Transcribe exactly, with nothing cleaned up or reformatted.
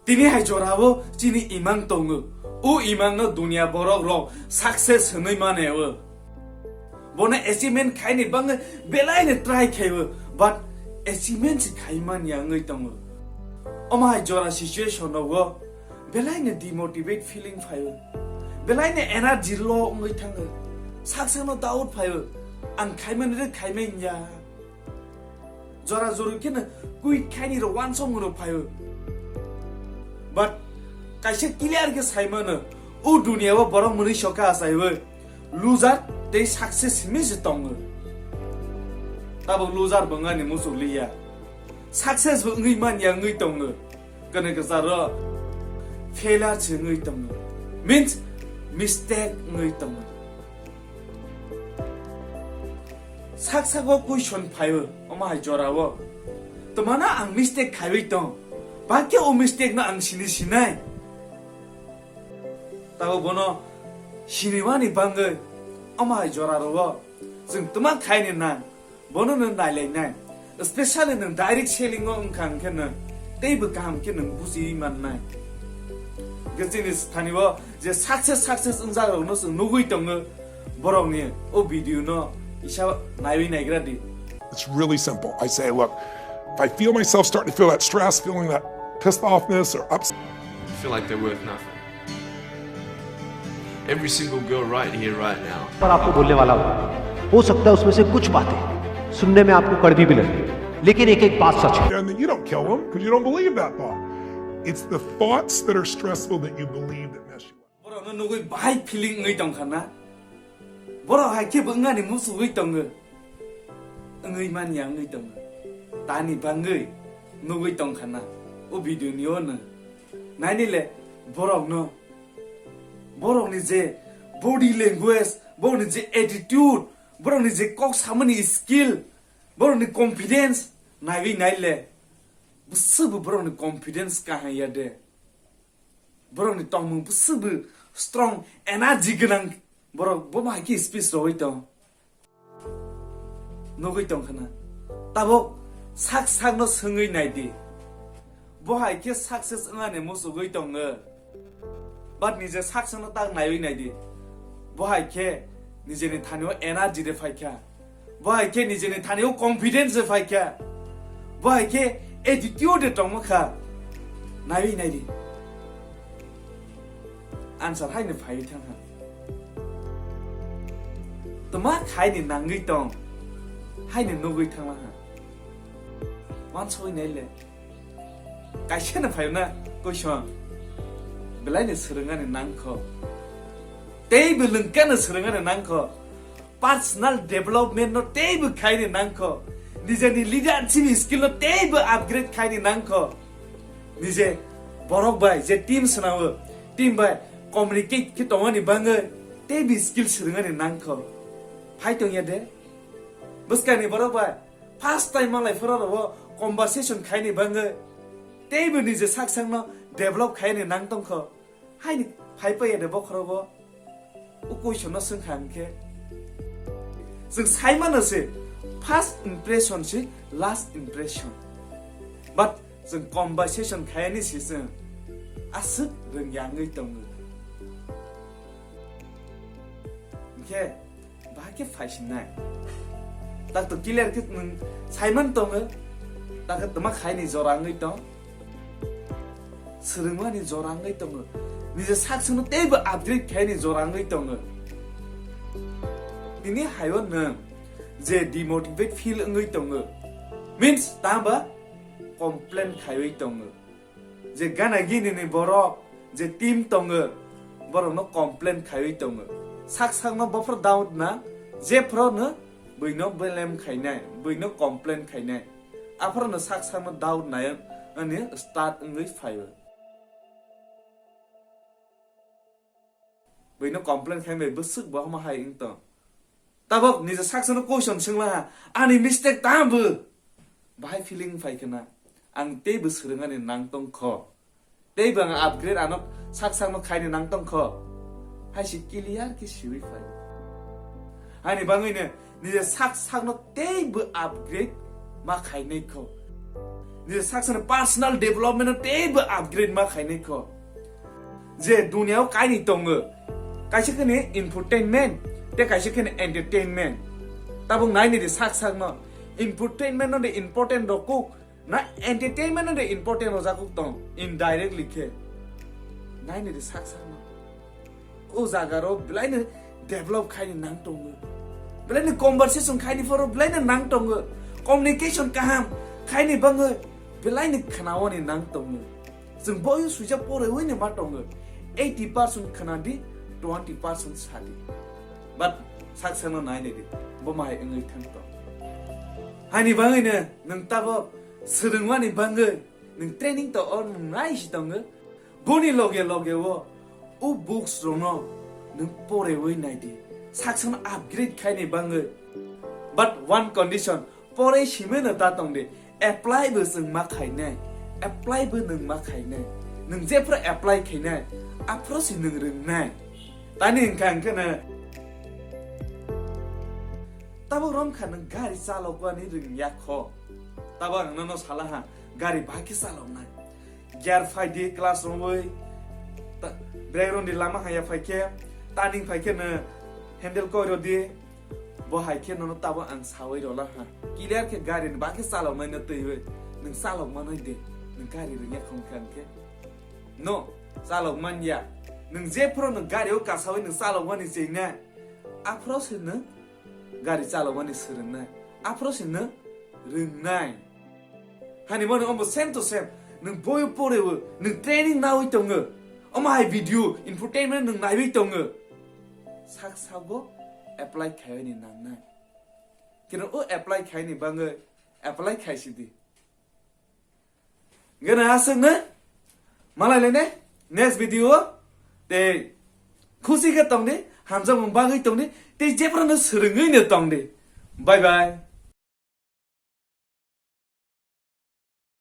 Tini hai jorao chini imang tongo. O imang no dunia borok rok success hwnwi mane o. Bono achievement khaini bangwi belai no try khaio, but achievement se khai man ya wngwi tongo. Omo hai jora situation rogo belai no demotivate feeling phaio. Belai no energy low wngwi thango. Sak sak no doubt phaio. Ang khaimani re khaimani ya. Jora jora khe no quit khaini rok wansong rok phaio. But kaisa clear khe sai mano, o dunia o borok mwnwi sokha achaiwi loser tei success hinwi se tongo. Tabuk loser bo wngani muchuk liya. Success bo wngwi man ya wngwi tongo. Kene kwcharo failure se wngwi tongo. Means mistake wngwi tongo. Sak sak o question phaio, omo hai jora o. Twmana ang mistake khaiwi tong. Bakhe o mistake no ang sini sinai. Tabo bono sinimani bangwi omo hai jora ro o. Chwng twma khaini nang. Bono no nailainai. Especially nwng direct selling o wngkha hwnkhe nwng teibo kaham khe nwng buji mannai. Hwnkhe chini thani o je success, success wngjak rokno chwng nugwi tongo, borokni o video no isa naiwi naigra di. It's really simple. I say, look, if I feel myself starting to feel that stress, feeling that pissed offness or upset, I feel like they're worth nothing. Every single girl right here, right now. पर आपको बोलने वाला हूँ। हो सकता है उसमें से कुछ बातें सुनने में आपको कड़वी भी लगे, लेकिन एक एक बात सच है। And you don't kill them because you don't believe that thought. It's the thoughts that are stressful that you believe that mess you up. Borok no nugwi bahai feeling wngwi tongkha na. Borok hai khe bo wngani muchugwi tongo. Wngwi man ya wngwi tongo. Tani bangwi nugwi tongkha na. O video ni o no. Naini le borok no. Borokni je body language, borokni je attitude, borokni je kok samani skill, borokni confidence, naiwi naile, bwswkbo borokni confidence kaham ya de. Borokni tongmung bwswkbo strong, energy gwnang, borok bo bahai khe speech rogwi tong. Nugwi tongkha na. Tabuk sak sakno swngwi naidi. Bo hai khe success wngani muchugwi tongo. But nije sak sakno tak naiwi naidi. Bo hai khe nijeni thani o energy de phaikha. Bo hai khe nijeni thani o confidence de phaikha. Bo hai khe attitude de tongma kha. Naiwi naidi. Answer haino phaiwi thangkha. Twma khaini nangwi tong, haino nugwi thangma ha. Wansugwi naile. Kaisa no phaiyo na question. Belai ni swrwngani nangkho. Tei bo lwngka no swrwngani nangkho. Personal development no teibo khaini nangkho. Nijeni leadership skill no teibo upgrade khaini nangkho. Nije borok bai je team swnao, team bai communicate khe tongmani bangwi teibo skill swrwngani nangkho. Phai tongya de? Bwskangni borok bai first time malai phoro rogo conversation khaini bangwi teibo nije sak sakno develop khaini nang tongkho. Haini phai paiya de bokhorogo? O question no swngkha hwnkhe, chwng sai mano se, first impression se last impression. But chwng conversation khayani se chwng aswk rwngya wngwi tongo. Hwnkhe, bahai khe phaisinai. Tak to clear khe nwng saiman tongo. Tak khe twma khaini jora wngwi tong. Swrwngmani jora wngwi tongo. Nije sak sakno teibo upgrade khaini jora wngwi tongo. Tini hayo nwng je demotivate feel wngwi tongo. Means tamba complain khaiwi tongo. Je gana gini ni borok je team tongo, borok no complain khaiwi tongo. Sak sak no bophor doubt na, je phoro no bui no blame khainai, bui no complain khainai. Aphoro no sak sak no doubt nai ani start wngwi phaio. Bui no complain khai bai bwswk bo hama hai wng tong. Tabok nije sak sakno question swngla ha, ani mistake tamo? Bahai feeling phai khna, ang teibo swrwngani nang tong kho, teibo ang upgrade ano sak sakno khaini nang tong kho, hai se clear khe siwi phai. Ani bangwi no nije sak sakno teibo upgrade ma khainai kho. Nini saksa ni personal development no teibo upgrade ma khainai kho. Je duniya o kaini tongo. Kaisa khani infotainment, tei kaisa khani entertainment. Tabuk naini di sak sak no. Infotainment no de important rokuk. Na entertainment no de important rojak kuk tong. Indirectly khe. Naini di sak sak no. O jaga ro belai no develop khaini nang tongo. Belai no conversation khaini phoro belai no nang tongo. Communication kaham khaini bangwi belai no khnaoni nang tongo. Chwng boyu suija poraiwi no ma tongo. Eighty percent khna di, twenty percent sa di. But sak sak no nai di. Bo mai wngwi thang tong. Hani bangwi no nwng tabuk swrwngmani bangwi nwng training to o nwng nai si tongo. Boni loge loge o, o books rokno nwng porewi nai di. Sak sak no upgrade khaini bangwi. But one condition, porei simeno ta tong di. Apply bo chwng ma khainai. Apply bo nwng ma khainai. Nwng jephru apply khainai, aphuru si nwng rwngnai. Tani hwnkha hwnkhe no. Tabuk romkha nwng gari chalokmani rwngya kho. Tabuk ang nono salaha gari bahai khe chaloknai. Gear phai di class romwi. Ta-, brake roni lama haya phai khe, turning phai khe no handle koi rw di. Bo hai khe nono tabuk ang sawi rwla ha. Clear khe gari ni bahai khe chaloknai no twiwi. Nwng chalok manwi de. Nwng gari rwngya kho hwnkha hwnkhe. No, chalok manya. Nwng jephru nwng gari o kasawi nwng chalok mani chengna. Aphuru se nwng gari chalokmani swrwngnai. Aphuru se nwng rwngnai. Hani mani omo same to same. Nwng boyo poreo, nwng training nawi tongo. Omo hai video, infotainment nwng naiwi tongo. Sak sago apply khaini nangnai. Kino o apply khaini bangwi apply khaisidi. Gana aswk no malai le ne next video o tei khusi khe tong di, hamjakmung bagwi tong di, tei jephru no swrwngwi no tong di. Bye bye.